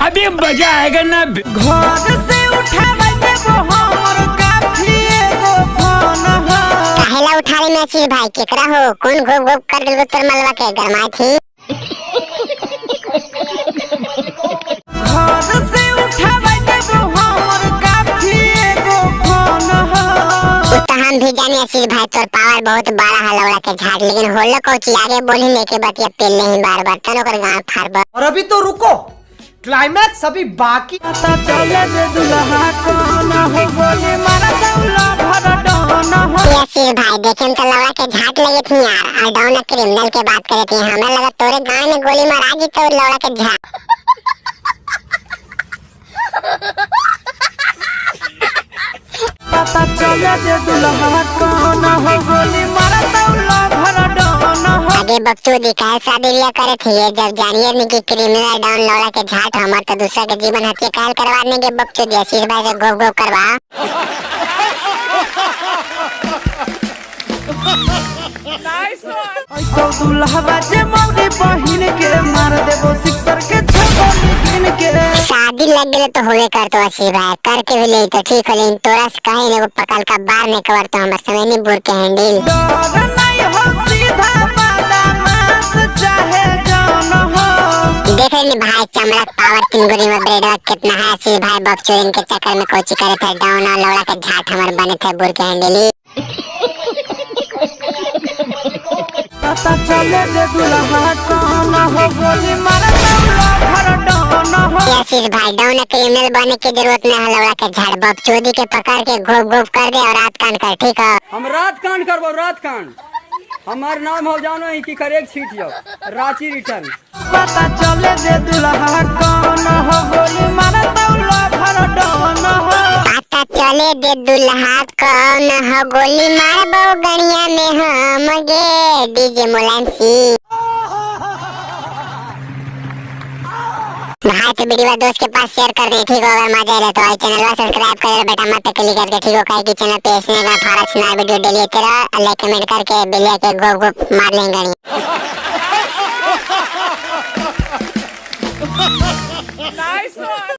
अभी मजा आएगा ना। घर से उठावे देबो हमर काफी एगो फोन हो। काहेला उठा रही आशीष भाई, केकरा हो, कौन घोप घोप कर दिल तोर मलवा के गरमाई थी। घर से उठावे देबो हमर काफी एगो फोन हो। उ तो हम भी जाने आशीष भाई तोर पावर बहुत बड़ा है लौड़ा के झाड़, लेकिन होलो कोची आगे बोली लेके बतिया पेल नहीं बार बार तन ओकर गांव फाड़ब। और अभी तो रुको, क्लाइमैक्स अभी बाकी। पता चले जे दुल्हा कौन हो, गोली मार दौला भर डोन हो। ये आशीष भाई देखे तो लौड़ा के झाट लगे थी यार, और डाउन क्रिमिनल के बात करे थी, हमें लगा तोरे गांव में गोली मारा जी तो लौड़ा के झाट। पता चले जे दुल्हा कौन हो, गोली मार दौला भर डोन हो। आगे बकचोदी काहे शादी बियाह करे थी ये, जब जानिए नहीं कि क्रिमिनल डाउन लौड़ा के झाट हमर तो दूसरा के जीवन हत्या काहे करवा देंगे बकचोदी। आशीष भाई से गोप गोप करवा। तो दुल्हवा जे मौरी बहिन के मार देबो सिक्सर के छगोली गिन के। शादी लग गए तो होवे कर तो आशीष भाई करके भी ले तो ठीक हो, लेकिन तोरा से कहे एगो पकड़ का बार नहीं कवर तो हमर समय नहीं बुर के हैंडल। डर नहीं हो सीधा बदमाश चाहे जान हो। देख रहे भाई चमड़ा पावर 3 गोली में ब्रेड कितना है आशीष भाई बकचोदी के चक्कर में कोची करे थे डाउन और लौड़ा के झाट हमर बने थे बुर के हैंडल। पता चले जे दुल्हा कौन हो, गोली मार दौला भर डोन हो। आशीष भाई डाउन क्रिमिनल बनने की जरूरत नहीं है लौड़ा के झाड़, बकचोदी के पकड़ के घोप घोप कर दे और रात कान कर ठीक है। हम रात कांड करबो, रात कांड। हमार नाम हो जानो है कि करे छीट जाओ रांची रिटर्न। पता चले जे दुल्हा कौन हो, गोली मार दौला भर डोन हो। पता चले दे दुल्हा कौन हो, गोली मारबो गणिया में हम गे डीजे मुलायम सिंह। भाई तो वीडियो दोस्त के पास शेयर कर दे ठीक हो, अगर मजा आए तो आई चैनल सब्सक्राइब कर बेटा मत क्लिक करके ठीक हो, काहे कि चैनल पे ऐसे का फारक सुना वीडियो डेली तेरा लाइक कमेंट करके बेल के गोप गोप मार लेंगे।